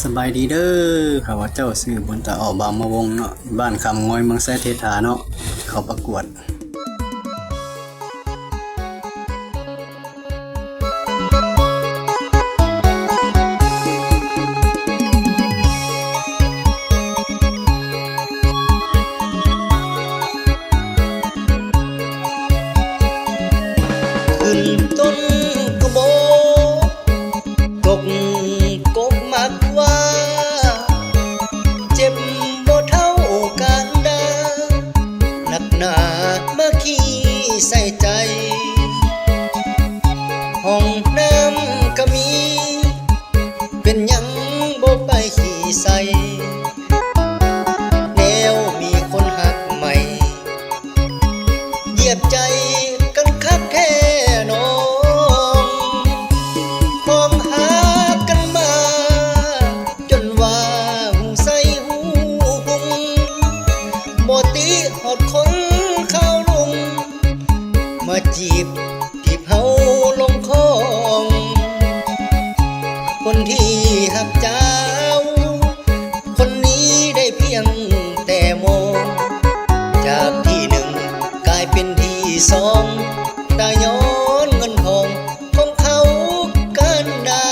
ສະບາຍດີເດີ ຂ້າພະເຈົ້າຊື່ບຸນຕາອອກ ບາງມະວົງເນາະ ບ້ານຄຳງອຍ ເມືອງໄຊເທດຖາເນາະ ເຂົ້າປະກວດ. ຂຶ້ນຕົ້ນກະບອກ ຕົກກົກໝາກຫວ້າ ເຈັບບໍ່ເທົ່າການດ່າ ໜັກໜາມາຂີ້ໃສ່ໃຈ ຫ້ອງນ້ຳກະມີ ເປັນຫຍັງບໍ່ໄປຂີ້ໃສ່ ແນວມີຄົນຮັກໃໝ່ ຢຽບໃຈກັນຄັກແທ້ນ້ອງ ຄວາມຮັກກັນມາ ຈົນວ່າຫູໃສຫູພຸງ ບໍ່ຕິຮອດຄົນຂາວລຸງ ມາຈີບ ຈີບເຮົາລົງຄອງ ຄົນທີ່ຮັກເຈົ້າ ຄົນນີ້ໄດ້ພຽງແຕ່ມອງ ຈາກທີໜຶ່ງກາຍເປັນທີສອງ ຕາຍຍ້ອນເງິນທອງຂອງເຂົາກັນດາ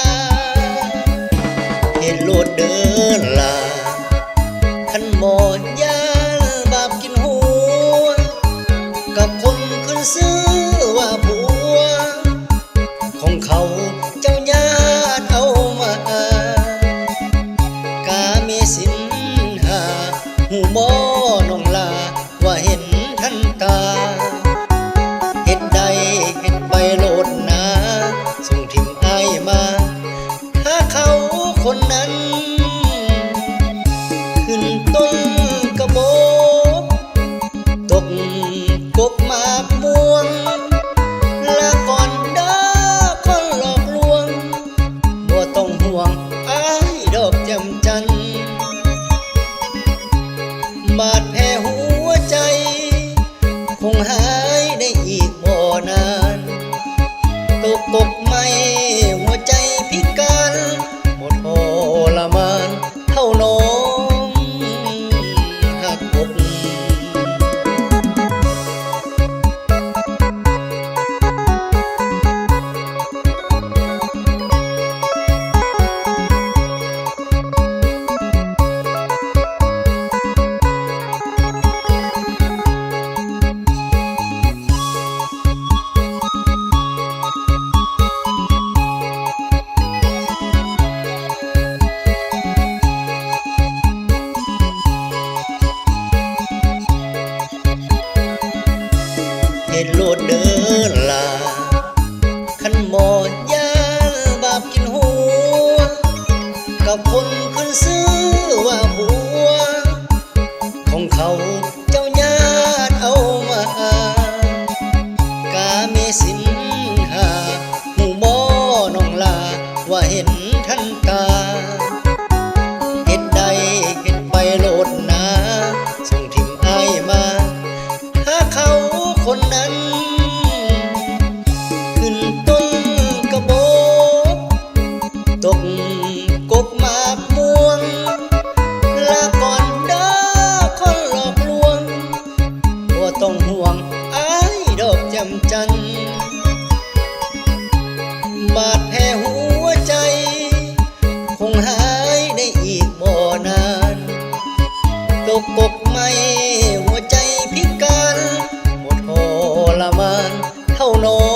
ເຮັດໂລດເດີຫຼ້າ ຄັນບໍ່ຢ້ານບາບກິນຫົວ ກັບຄົນຂຶ້ນຊື່ວ່າຜົວ ຂອງເຂົາເຈົ້າຍາດເອົາມາ ກາເມສິນຫ້າ ຮູ້ບໍ່ນ້ອງຫຼ້າ ວ່າເຫັນທັນຕາ ເຮັດໄດ້ເຮັດໄປໂລດນາ ສົ່ງຖິ້ມອ້າຍມາ ຫາເຂົາຄົນນັ້ນ ຂຶ້ນຕົ້ນກະບອກ ຕົກກົກໝາກມ່ວງ ລາກ່ອນເດີຄົນຫຼອກລວງ ບໍ່ຕ້ອງຫ່ວງອ້າຍດອກແຈ່ມຈັນ ບາດແຜຫົວໃຈ ຄົງຫາຍໄດ້ອີກບໍ່ນານ ຕົກກົກໄໝ້ຫົວໃຈພິການ ບໍ່ທໍລະມານເທົ່ານ້ອງຮັກອົກ. ເຮັດໂລດເດີຫຼ້າ ຄັນບໍ່ຢ້ານບາບກິນຫົວ ກັບຄົນຂຶ້ນຊື່ວ່າຜົວ ຂອງເຂົາເຈົ້າຍາດເອົາມາ ກາເມສິນຫ້າ ຮູ້ບໍ່ນ້ອງຫຼ້າ ວ່າເຫັນທັນຕາ ເຮັດໄດ້ເຮັດໄປໂລດນາ ສົ່ງຖິ້ມອ້າຍມາ ຫາເຂົາຄົນນັ້ນ ຂຶ້ນຕົ້ນກະບອກ ຕົກກົກໝາກມ່ວງ ລາກ່ອນເດີຄົນຫຼອກລວງ ບໍ່ຕ້ອງຫ່ວງອ້າຍດອກແຈ່ມຈັນ ບາດແຜຫົວໃຈ ຄົງຫາຍໄດ້ອີກບໍ່ນານ ຕົກກົກໄໝ້ຫົວໃຈພິການ ບໍ່ທໍລະມານເທົ່ານ້ອງ